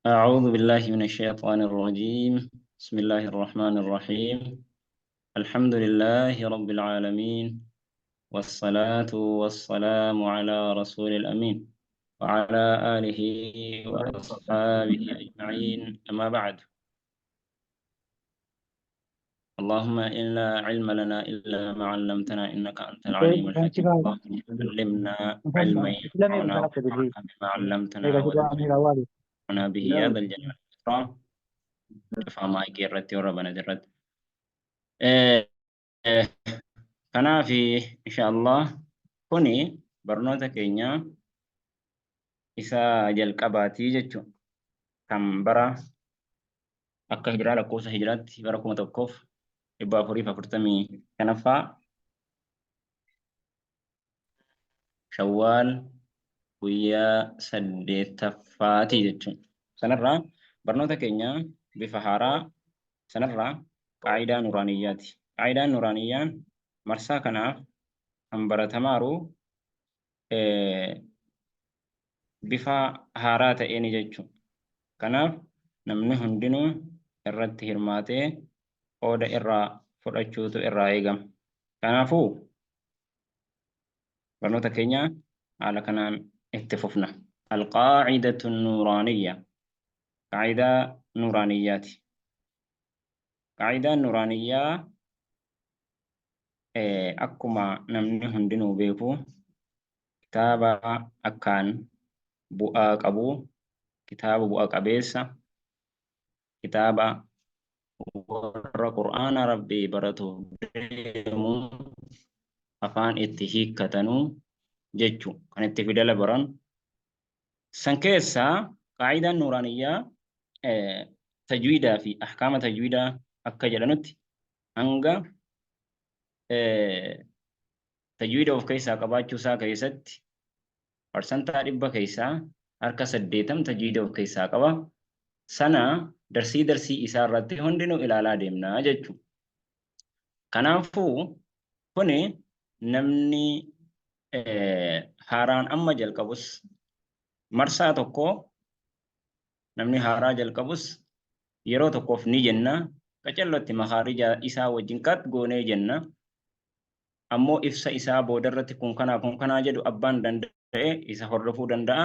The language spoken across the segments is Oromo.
أعوذ بالله من الشيطان الرجيم. بسم الله الرحمن الرحيم. الحمد لله رب العالمين، والصلاة والسلام على رسول الأمين وعلى آله وأصحابه أجمعين، أما بعد. اللهم إن لا علم لنا إلا ما علمتنا إنك أنت العليم الحكيم. اللهم علمنا علما ينفعنا وانفعنا بما علمتنا وزدنا به يا ذا الجلال والإكرام. Cufaa maayikii irratti warra banate irratti. Kanaaf insha Allah kuni barnoota keenya isa jalqabaatii jechuudha. Kan bara akka hijiraa lakkoofsa hijiraatti bara 1445ffaa Shawwaal guyyaa 8ffaati jechuudha. Sanarraa barnoota keenya bifa haaraa sanarraa qaayidaa nuraaniyyaati. Qaayidaan nuraaniyyaan marsaa kanaaf kan baratamaaru bifa haaraa ta'eeni jechuudha. Kanaaf namni hundinuu irratti hirmaatee qooda irraa fudhachuutu irraa eegama. Kanaafuu barnoota keenya haala kanaan itti fufna. Alqaacidatu nuuraaniyya. Qaacidaa nuuraaniyyaati. Qaacidaan nuuraaniyyaa akkuma namni hundinuu beeku kitaaba akkaan bu'aa qabu, kitaaba bu'a qabeessa, kitaaba warra Qur'aana Rabbii baratuuf deemu afaan itti hiikkatanuu jechu kan itti fidala baran san keessaa qaa'idaan nuuraaniyyaa tajwiidaa fi ahkaama tajwiidaa akka jedhanutti hanga tajwiida of keessaa qabaachuu isaa keessatti parsantaa 100 keessaa harka 80 tajwiida of keessaa qaba. Sana darsii darsii isaa irratti hundinuu ilaalaa deemna jechuudha. Kanaafuu kuni namni haaraan amma jalqabus marsaa tokko namni haaraa jalqabus yeroo tokkoof ni jenna qacellotti makaarija isaa wajjin qat goonee jenna. Ammoo ibsa isaa boodarratti kun kanaa kun kanaa jedhu abbaan danda'e isa hordofuu danda'a.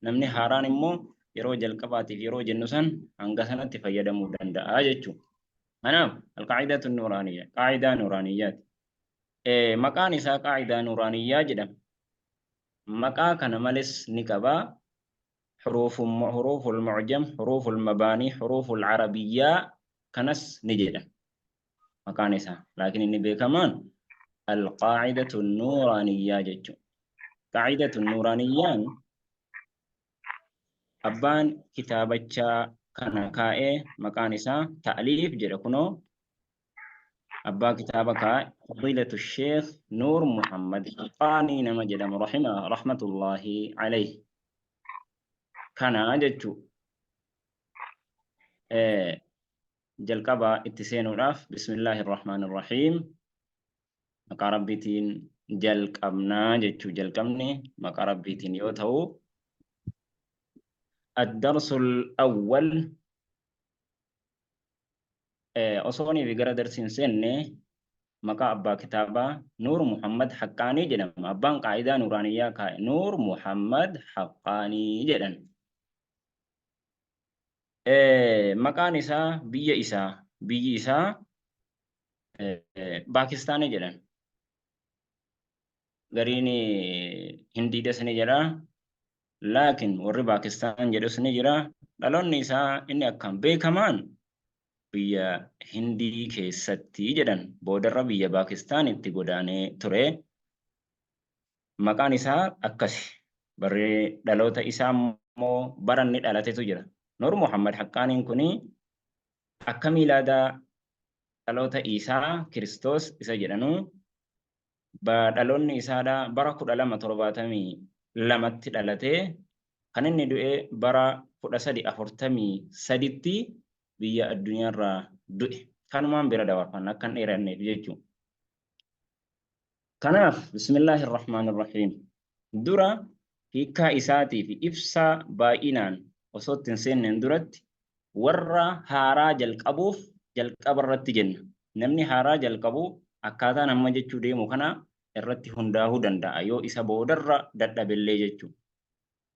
Namni haaraan immoo yeroo jalqabaatiif yeroo jennu san hanga sanatti fayyadamuu danda'a jechuudha. Kanaaf alqaa'idaatu nuuraaniyya qaa'idaa nuuraaniyyaati. Maqaan isaa qaa'idaa nuuraaniyyaa jedhama. Maqaa kana males ni qaba. Huruuful mu'jam, huruuful mabaanii, huruuful arabiyyaa kanas ni jedhama. Maqaan isaa laakiin inni beekamaan alqaa'idatu nuuraaniyyaa jechuudha. Qaa'idatu nuuraaniyyaan abbaan kitaabachaa kana kaa'ee maqaan isaa ta'liif jedha kunoo abbaa kitaaba kaa'e fadiilatu Sheekh Nuur Muhammad Haqqaanii nama jedhamu rahima rahmatullahi alayhi kana jechuudha. Jalqaba itti seenuudhaaf bismillaahi rahmaani rahiim maqaa Rabbiitiin jalqabnaa jechuu jalqabni maqaa Rabbiitiin yoo ta'u ad-darsul awwal osoonii fi gara darsiin seenne maqaa abbaa kitaabaa Nuur Muhammad Haqqaanii jedhama. Abbaan qaa'idaa Nuuraaniyyaa kaa'e Nuur Muhammad Haqqaanii jedhan. Maqaan isaa biyya isaa biyyi isaa Paakistaanii jedhan. Gariin Hindiidhas ni jedha. Laakiin warri Paakistaan jedhus ni jira. Dhaloonni isaa inni akkaan beekamaan biyya Hindii keessatti jedhan. Boodarra biyya Paakistaanitti godaanee ture. Maqaan isaa akkasi. Barri dhaloota isaa immoo bara inni dhalatetu jira. Nuur Muhammad Haqqaaniin kuni akka miilaadaa dhaloota Iisaa Kiristoos isa jedhanu dhaloonni isaadha bara 1272tti dhalatee kan inni du'e bara 1343tti biyya addunyaarraa du'e. Kanumaan bira dabarfanna akka hin dheeranneef jechuudha. Kanaaf bismillaahi rahmaani rahiim dura hiikkaa isaatii fi ibsa baay'inaan osoo itti hin seenneen duratti warra haaraa jalqabuuf jalqaba irratti jenna. Namni haaraa jalqabu akkaataan amma jechuu deemu kana irratti hundaa'uu danda'a yoo isa boodarra dadhabellee jechuudha.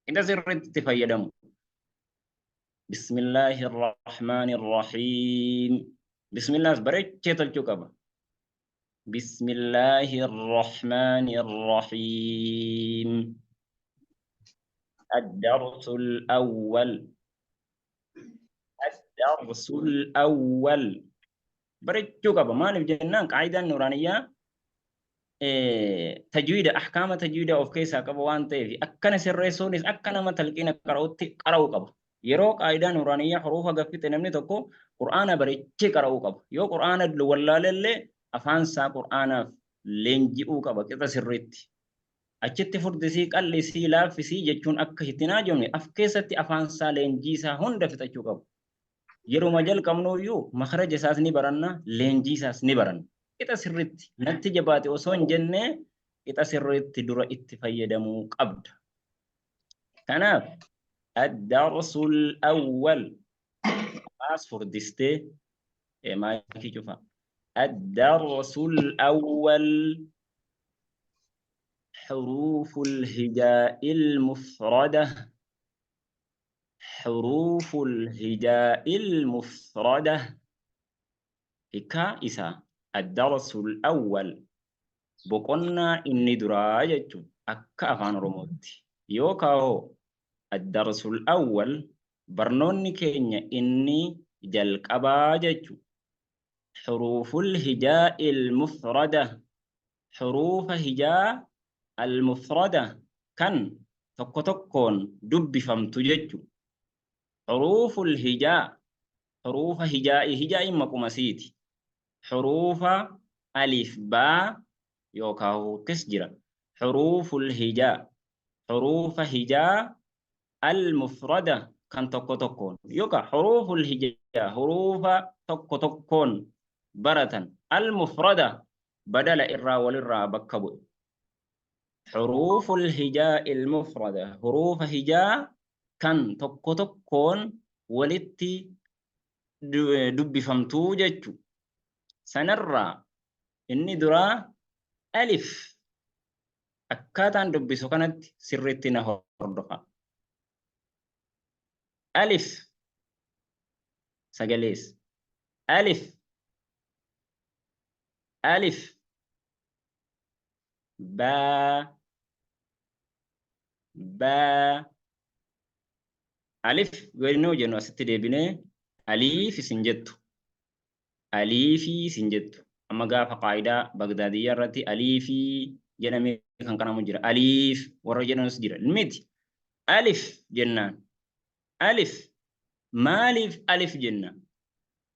Qixa sirriitti itti fayyadamu. Bismillaahi Rahmaani Rahiim. Bismillaas bareechee tolchuu qaba. Bismillaahi Rahmaani Rahiim. Ad-darsul awwal. Ad-darsul awwal. Bareechuu qaba. Maaliif jennaan qaayidaan nuuraaniyyaa tajwiida ahkaama tajwiida of keessaa qaba waan ta'eef akkana sirreessuunis akka nama talqiina qara'utti qara'uu qaba. Yeroo qaayidaa nuuraaniyyaa huruufa gaffixe namni tokko Qur'aana bareechee qara'uu qaba. Yoo Qur'aana wallaalellee afaan isaa Qur'aanaaf leenji'uu qaba qixa sirriitti. Achitti furdisii, qal'isii, laaffisii jechuun akka itti hin haajomne af keessatti afaan isaa leenjii isaa hunda fixachuu qaba. Yeruma jalqabnuyyuu makhraja isaas ni baranna, leenjii isaas ni baranna. Qixa sirriitti natti jabaate osoo hin jenne qixa sirriitti dura itti fayyadamuu qabda. Kanaaf ad-darsul awwal baas furdistee maayikii cufa. Ad-darsul awwal huruuful hijaa'il mufrada huruuful hijaa'il mufrada hikaa isaa ad-darsul awwal boqonnaa inni duraa jechuun akka afaan Oromootti yoo kaahoo ad-darsul awwal barnoonni keenya inni jalqabaa jechuun huruuful hijaa'il mufrada huruufa hijaa al-mufrada kan tokko tokkoon dubbifamtu jechuun huruuful hijaa huruufa hijaa'i hijaa'iin maquma siiti huruufa alif baa yookaan kes jira huruuful hijaa huruufa hijaa al-mufrada kan tokko tokkoon yookaan huruuful hijaa huruufa tokko tokkoon baratan al-mufrada badala irraa walirraa bakka bu'e. Huruuful hijaa il-mufrada huruufa hijaa kan tokko tokkoon walitti dubbifamtuu jechu. Sanarraa inni duraa alif akkaataan dubbisu kanatti sirriitti na hordofa. Alif sagalees alif alif baa baa alif yoo jennu asitti deebinee aliif isin jettu aliifii isin jettu amma gaafa qaayidaa Bagdaadiyyaa irratti aliifii jedhamee kan qaramu jira aliif warra jedhanus jira miti alif jennaan alif maaliif alif jenna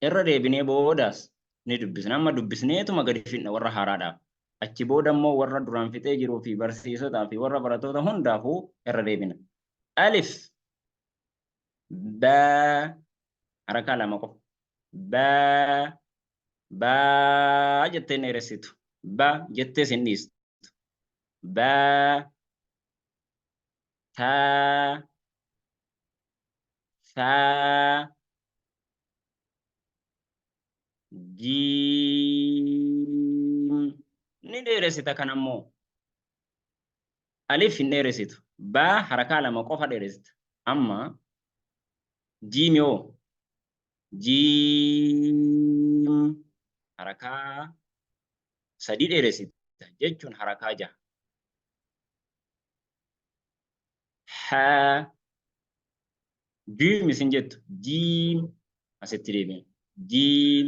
irra deebinee boodaas ni dubbisna amma dubbisneetuma gadi fidna warra haaraadhaaf achi booda immoo warra duraan fixee jiruu fi barsiisotaa fi warra barattoota hundaafuu irra deebina alif baa harakaa lama qofa baa baa jettee dheeressitu ba jettee sin dhiistu baa taa saa jiim ni dheeressita kan ammoo alif hin dheeressitu baa harakaa lama qofa dheeressita amma jiim yoo jiim harakaa sadii dheeressita jechuun harakaa jaha haa jiim isin jettu jiim asitti deebiin jiim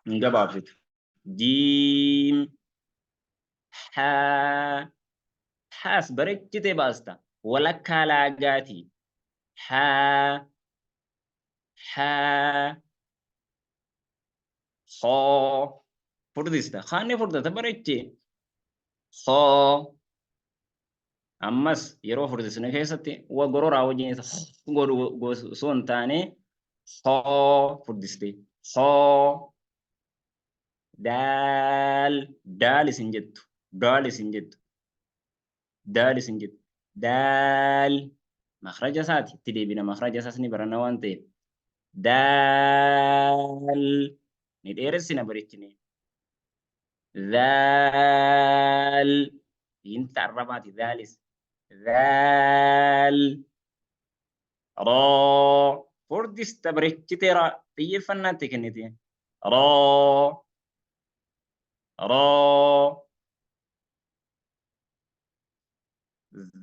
hin gabaabsitu jiim haa haas bareechitee baasta walakkaa laagaati haa haa hoo furdista kaanni furdata bareechee hoo ammas yeroo furdisne keessatti wa gororaa wajjin isa godhu osoo hin taane hoo furdiste hoo daal daal isin jettu daal isin jettu daal isin jettu daal Makhraja isaati itti deebina, makhraja isaas ni baranna waan ta'eef. Daal ni dheeressina bareechine. Daal fiinxa arrabaati daalis. Daal roo furdista bareechiteera xiyyeeffannaatti kennite. Roo roo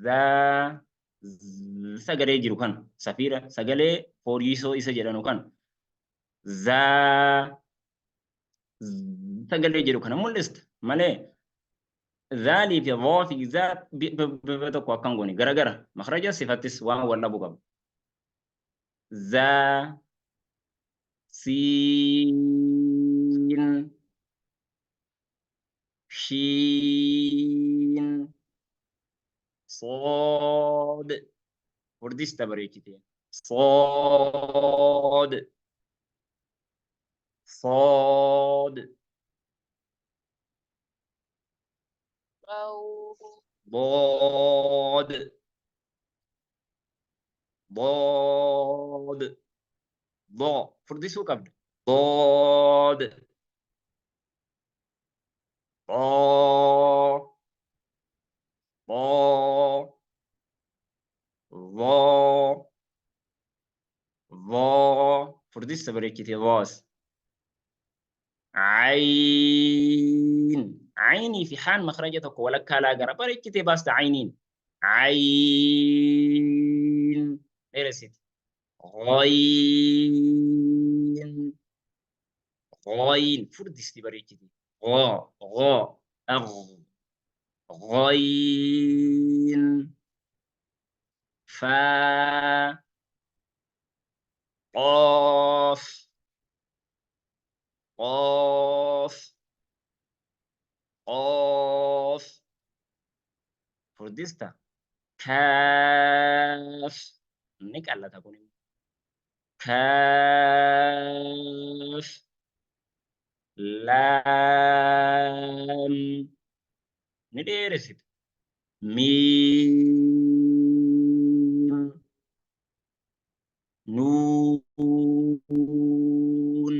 zaa sagalee jiru kana safiira sagalee fooriisoo isa jedhanu kana zaa sagalee jedhu kana mul'ista malee zaalii fi dhoo fi zaa bifa tokko akkan goone garagara makhraja sifattis waan wal dhabu qaba. Zaa siin shiin sood furdista bareechite sood sood ضاد ضاد ضا furdisuu qabda ضاد ضا ضا ضا ضا furdista bareechite dhaas عين عيني في حال مخرجة tokko walakkaa laa gara bareechite baasta عينين عين dheeressite غين غين furdisti bareechite غا غا أغ غين فا قاف قاف قاف furdista kaaf ni qallata kun kaaf laam ni dheeressite miim nuun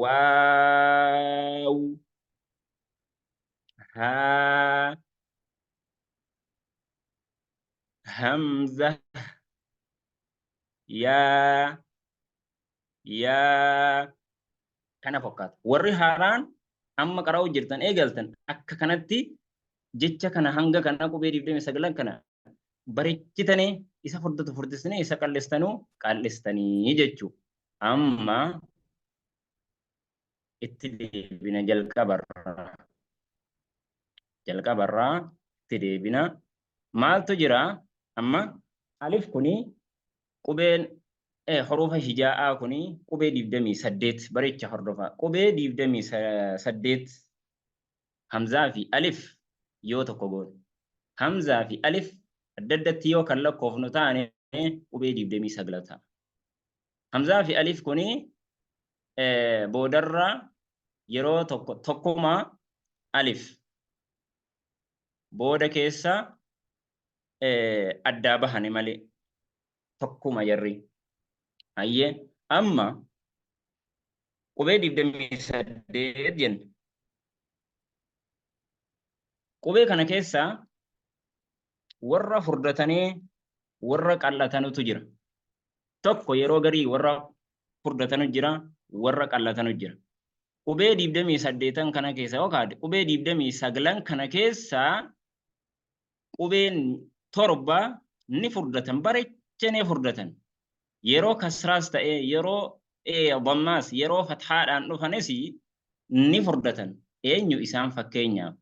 waaw haa hamza yaa yaa kana fakkaata. Warri haaraan amma qara'uu jirtan eegaltan akka kanatti jecha kana hanga kana qubee 29 kana bareechitanii isa furdatu furdistanii isa qal'istanuu qal'istanii jechuu. Amma itti deebina jalqabarraa. Jalqabarraa itti deebina. Maaltu jira amma alif kuni qubeen hurufa hijaa'aa kuni qubee 28 bareecha hordofaa. Qubee 28 hamzaa fi alif yoo tokko goone. Hamzaa fi alif adda addatti yoo kan lakkoofnu taane qubee 29 ta'a. Hamzaa fi alif kuni boodarra yeroo tokko tokkuma alif booda keessa addaa bahani malee tokkuma jarri. Hayyee amma qubee 28 jenna. Qubee kana keessa warra furdatanii warra qal'atanutu jira. Tokko yeroo garii warra furdatanu jira, warra qal'atanu jira. Qubee 28 kana keessa yookaan qubee 29 kana keessa qubeen torba ni furdatan, bareechanii furdatan. Yeroo kasraas ta'ee yeroo dhammaas yeroo fathaadhaan dhufanis ni furdatan. Eenyu isaan fakkeenyaaf?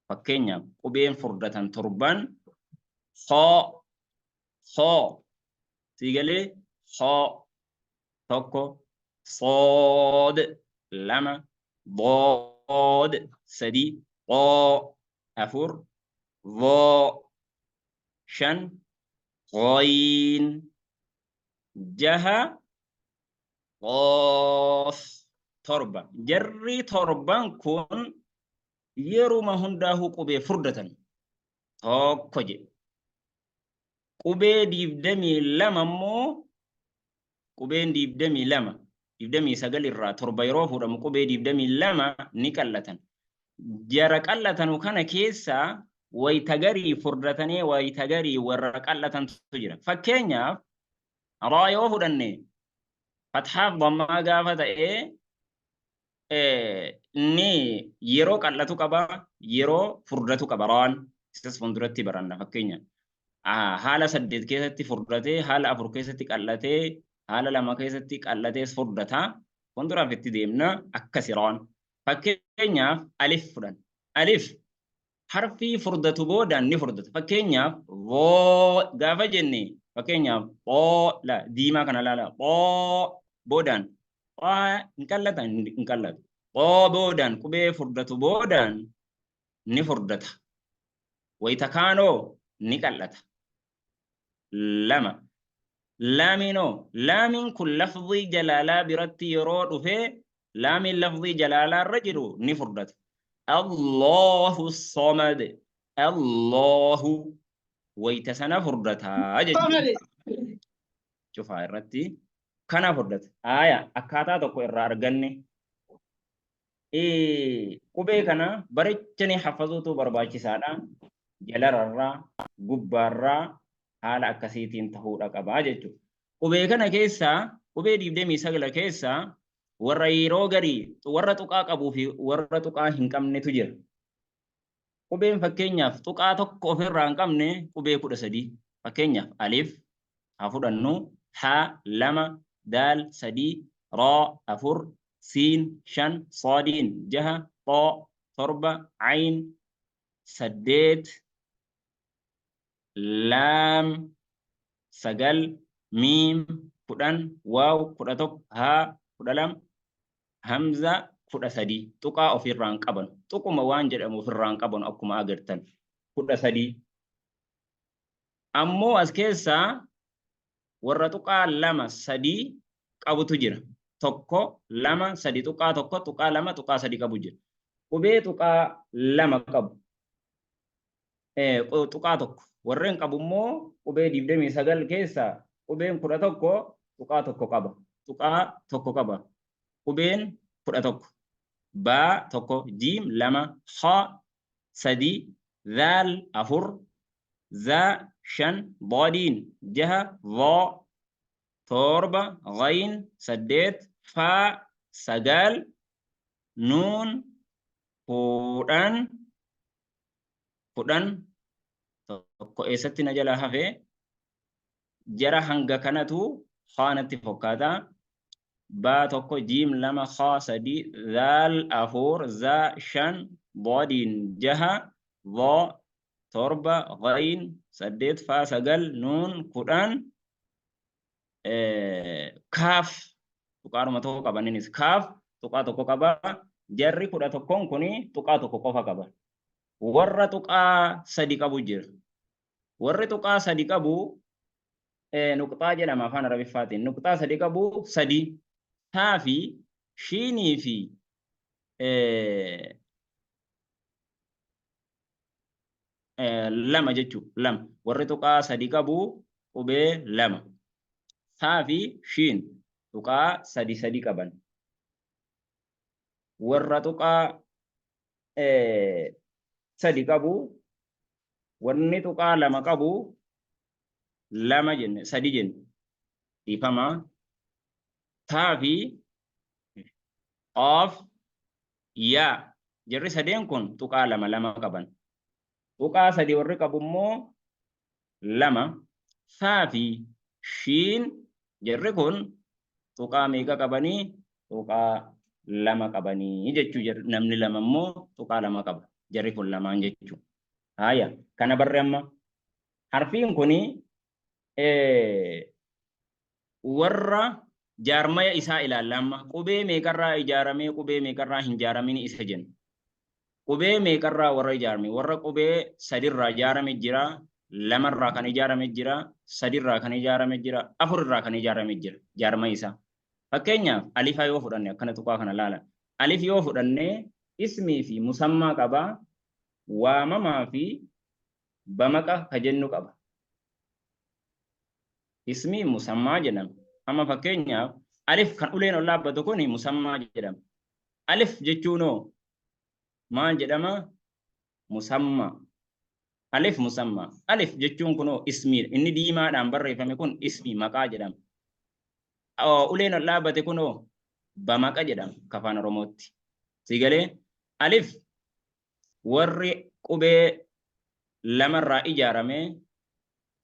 Fakkeenyaaf qubeen furdatan torban koo koo siigalee koo tokko sood lama bood sadi qoo afur voo shan ghayn jaha qoof torba. Jarri torban kun yeruma hundaahuu qubee furdatan tokko jedhe. Qubee 22 immoo, qubeen 22, 29 irraa 7 yeroo fuudhamu qubee 22 ni qallatan. Jara qallatanu kana keessaa wayta garii furdatanii wayta garii warra qallatantu jira. Fakkeenyaaf raa yoo fudhanne, fathaaf dammaa gaafa ta'ee ni yeroo qal'atu qaba, yeroo furdatu qaba raan. Isas fuulduratti baranna. Fakkeenya haala 8 keessatti furdatee, haala 4 keessatti qal'atee, haala 2 keessatti qal'atees furdata. Fuulduraaf itti deemna. Akkasi raan. Fakkeenyaaf alif fudhan. Alif harfii furdatu boodaan ni furdata. Fakkeenyaaf voo gaafa jenne, fakkeenyaaf oo la diimaa kana laala, oo boodaan waa hin qallata, hin qallatu. Oo boodaan, qubee furdatu boodaan ni furdata. Wayita kaanoo ni qallata. Lama. Laamiinoo, laamiin kun lafzii jalaalaa biratti yeroo dhufee, laamiin lafzii jalaalaa irra jiru ni furdata. Allahu samad, Allahu wayita sana furdataa jechuudha. Cufaa irratti kana furdata. Aaya akkaataa tokko irraa arganne. Qubee kana barechanii hafazuutu barbaachisaadha. Jalararraa, gubbaarraa haala akkasiitiin ta'uudha qabaa jechuudha. Qubee kana keessaa, qubee 29 keessaa, warra yeroo garii warra tuqaa qabuu fi warra tuqaa hin qabnetu jira. Qubeen fakkeenyaaf tuqaa tokko ofirraa hin qabne qubee 13. Fakkeenyaaf alif haa fudhannu, ha 2, daal 3, raa 4, siin 5, saadiin 6, xoo 7, ayn 8, laam 9, miim 10, waaw 11, haa 12, hamza 13. Tuqaa ofirraa hin qaban. Tuquma waan jedhamu ofirraa hin qaban akkuma agartan. 13. Ammoo as keessaa warra tuqaa 2, 3 qabutu jira. 1, 2, 3, tuqaa 1, tuqaa 2, tuqaa 3 qabu jira. Qubee tuqaa 2 qabu. Tuqaa 1. Warreen qabu immoo qubee 29 keessaa qubeen 11 tuqaa 1 qaba. Tuqaa 1 qaba. Qubeen 11. Baa 1, jiim 2, ha 3, zaal 4, za 5, daadiin 6, dhaa 7, ghayn 8, faa 9, nuun 10, 10 tokko eessatti na jalaa hafe? Jara hanga kanatu haanatti fokkaata. Baa 1, jiim 2, haa 3, zaal 4, za 5, daadiin 6, dhaa 7, ghayn 8, faa 9, nuun 10, kaaf tuqaadhuma tokko qaban. Innis kaaf tuqaa tokko qaba. Jarri 11n kun tuqaa tokko qofa qaba. Warra tuqaa 3 qabu jira. Warri tuqaa 3 qabu nuqxaa jedhama afaan Arabiffaatiin. Nuqxaa 3 qabu 3, taa fi shiinii fi 2 jechuudha. 2. Warri tuqaa 3 qabu qubee 2. Taa fi shiin tuqaa 3 3 qaban. Warra tuqaa 3 qabu, wanni tuqaa 2 qabu 2 jenne, 3 jenne, dhiifama, taa fi qaaf yaa, jarri sadeen kun tuqaa 2 2 qaban. Tuqaa 3 warri qabu immoo 2, saa fi shiin, jarri kun tuqaa meeqa qabanii? Tuqaa 2 qabanii jechuu. Namni 2 immoo tuqaa 2 qaba, jarri kun lamaan jechuu. Haaya, kana barre. Amma harfiin kuni warra jaarmaya isaa ilaalla. Amma qubee meeqarraa ijaaramee, qubee meeqarraa hin ijaaramin isa jenna. Qubee meeqarraa warra ijaarame? Warra qubee sadirraa ijaarame jira, lamarraa kan ijaarame jira, sadirraa kan ijaarame jira, afurirraa kan ijaarame jira jaarmaya isaa. Fakkeenyaaf alifaa yoo fudhanne, akkana tuqaa kana laala. Alif yoo fudhanne ismii fi musammaa qaba, waamamaa fi bamaqa ka jennu qaba. Ismii musammaa jedhama. Amma fakkeenyaaf alif kan uleen ol dhaabbatu kun musammaa jedhama. Alif jechuunoo maal jedhama? Musammaa. Alif musammaa. Alif jechuun kunoo ismiidha. Inni diimaadhaan barreeffame kun ismii maqaa jedhama. Uleen ol dhaabbate kunoo bamaqa jedhama akka afaan Oromootti. Si galee alif warri qubee lamarraa ijaarame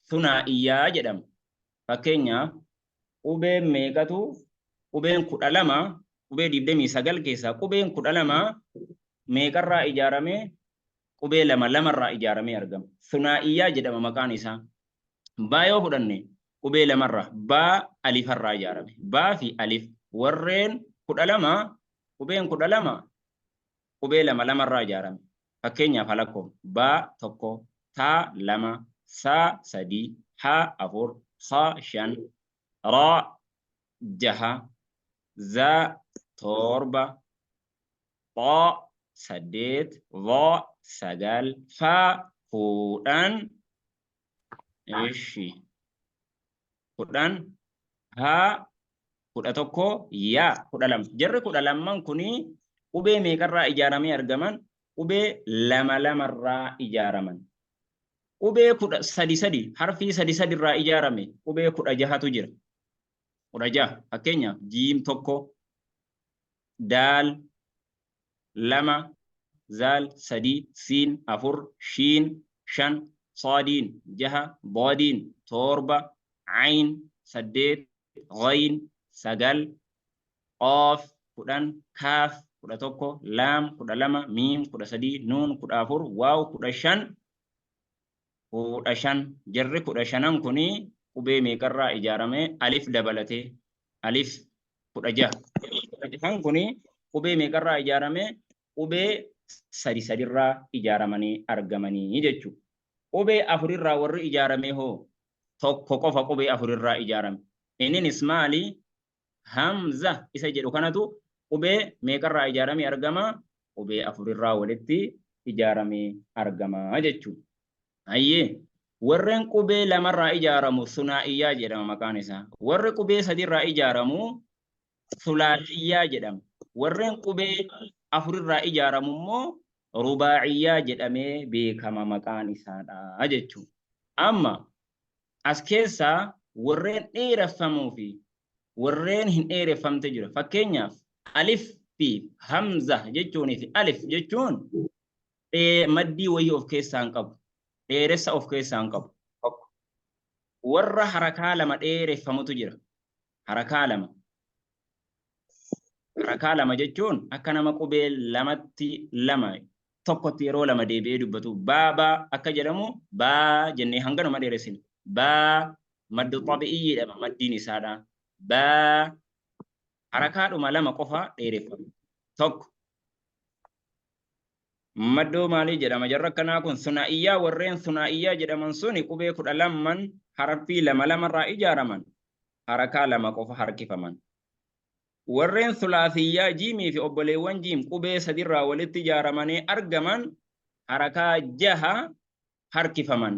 sunaa'iyyaa jedhama. Fakkeenyaaf qubeen meeqatu qubeen 12 qubee 29 keessaa qubeen 12 meeqarraa ijaarame? Qubee lama lamarraa ijaaramee argama. Sunaa'iyyaa jedhama maqaan isaa. Baa yoo fudhanne qubee lamarraa baa alifarraa ijaarame. Baa fi alif warreen 12 qubeen 12 qubee lama lamarraa ijaarame. Fakkeenyaaf haa lakkoofnu. Baa 1, taa 2, saa 3, haa 4, khaa 5, raa 6, zaa 7, xaa 8, dhaa 9, faa 10, ishi 10, haa 11, yaa 12. Jarri 12 kuni qubee meeqarraa ijaaramee argaman? Qubee lama lamarraa ijaaraman. Qubee 13 3 harfii 3 sadirraa ijaarame qubee 16tu jira. 16 fakkeenyaaf jiim 1, daal 2, zaal 3, siin 4, shiin 5, saadiin 6, daadiin 7, ayn 8, ghayn 9, qaaf 10, kaaf 11, laam 12, miim 13, nuun 14, waaw 15, 15. Jarri 15n kuni qubee meeqarraa ijaarame? Alif dabalatee alif 16. 16n kuni qubee meeqarraa ijaarame? Qubee sadi sadirraa ijaaramanii argamanii jechuudha. Qubee afurirraa warri ijaarame hoo tokko qofa qubee afurirraa ijaarame. Inninis maali? Hamza isa jedhu kanatu qubee meeqarraa ijaaramee argama? Qubee afurirraa walitti ijaaramee argama jechuudha. Hayyee warreen qubee lamarraa ijaaramu sunaa'iyyaa jedhama maqaan isaa. Warri qubee sadirraa ijaaramu sulaasiyyaa jedhama. Warreen qubee afurirraa ijaaramu immoo rubaa'iyyaa jedhamee beekama maqaan isaadha jechuudha. Amma as keessaa warreen dheereffamuu fi warreen hin dheereffamte jira. Fakkeenyaaf alif fi hamza jechuunii fi alif jechuun maddii wayii of keessaa hin qabu. Dheeressa of keessaa hin qabu. Warra harakaa lama dheereffamutu jira. Harakaa lama. Harakaa lama jechuun akka nama qubee lamatti lama tokkotti yeroo lama deebi'ee dubbatu baa baa akka jedhamu baa jennee hanganuma dheeressina. Baa maddu xabi'ii jedhama maddiin isaadha. Baa harakaadhuma lama qofa dheereffama. Tokko maddoo maalii jedhama jarra akkanaa kun sunaa'iyyaa warreen sunaa'iyyaa jedhaman suni qubee 12 harfii lama lamarraa ijaaraman harakaa lama qofa harkifaman. Warreen sulaasiyyaa jiimii fi obboleewwan jiim qubee sadirraa walitti ijaaramanii argaman harakaa jaha harkifaman.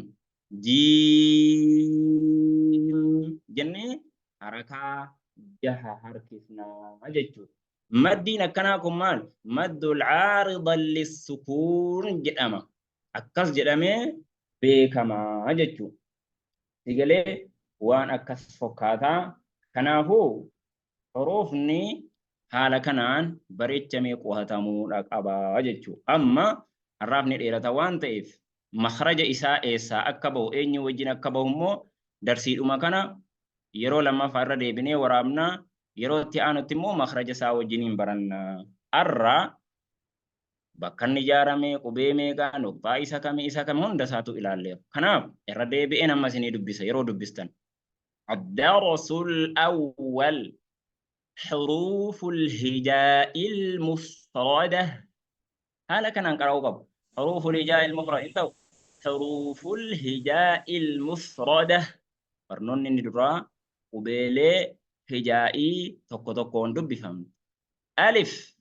Jiim jennee harakaa jaha harkifnaa jechuudha. Maddiin akkanaa kun maal? Maddul caarida lissukuun jedhama. Akkas jedhamee beekamaa jechuudha. Sigalee waan akkas fokkaataa. Kanaafuu huruufni haala kanaan bareechamee qo'atamuudha qaba jechuudha. Amma har'aaf ni dheerata waan ta'eef makhraja isaa eessaa akka bahu eenyu wajjin akka bahu immoo darsiidhuma kana yeroo lammaffaa irra deebinee waraabna. Yeroo itti aanutti immoo makhraja isaa wajjiniin baranna. Har'a bakka inni ijaarame qubee meeqa nuqxaa isa kami isa kami hunda isaatu ilaalleera. Kanaaf irra deebi'een amma isinii dubbisa yeroo dubbistan. الدرس الأول حروف الهجاء المفردة. هذا كان قرأوا قبل حروف الهجاء المفردة انتو حروف الهجاء المفردة برنون ندرا قبيلة هجائي tokko tokkoon dubbifamne. Alif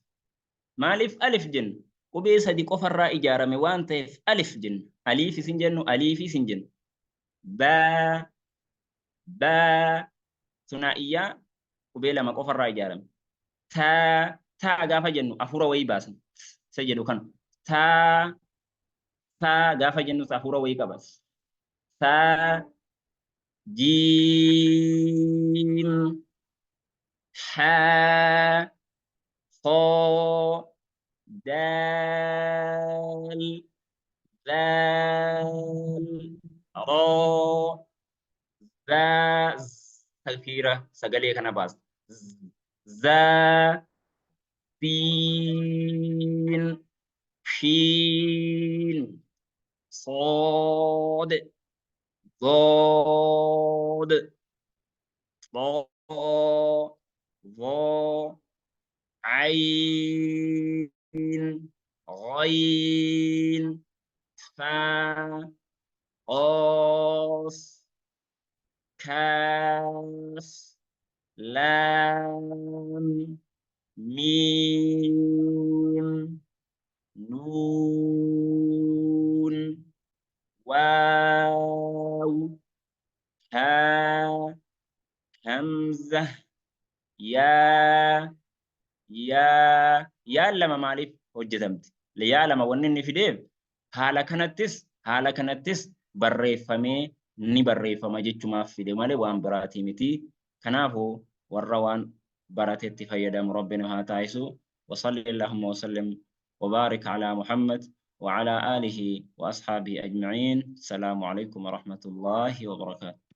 maaliif alif jenna? Qubee sadi qofarraa ijaarame waan ta'eef alif jenna. Aliif isin jennu aliif isin jennu. Baa Baa sunaa'iyyaa qubee lama qofarraa ijaarame. Taa taa gaafa jennu hafuura wayii baasna. Isa jedhu kana. Taa taa gaafa jennus hafuura wayii qaba. Saa jiim haa khoo daal zaal roo zaa takfiira sagalee kana baasna. Zaa siin shiin صاد ضاد ضاء ظا عين غين فا قاف كاف لام ميم نون واو ها همزة yaa yaa yaa lama maaliif hojjetamti? Yaa lama wanni inni fideef haala kanattis haala kanattis barreeffamee ni barreeffama jechumaaf fide malee waan biraatii miti. Kanaafuu warra waan baratetti fayyadamu Rabbi nu haa taasisu. Wasalli Allahumma wasallim وبارك على محمد وعلى آله وأصحابه أجمعين. السلام عليكم ورحمة الله وبركاته.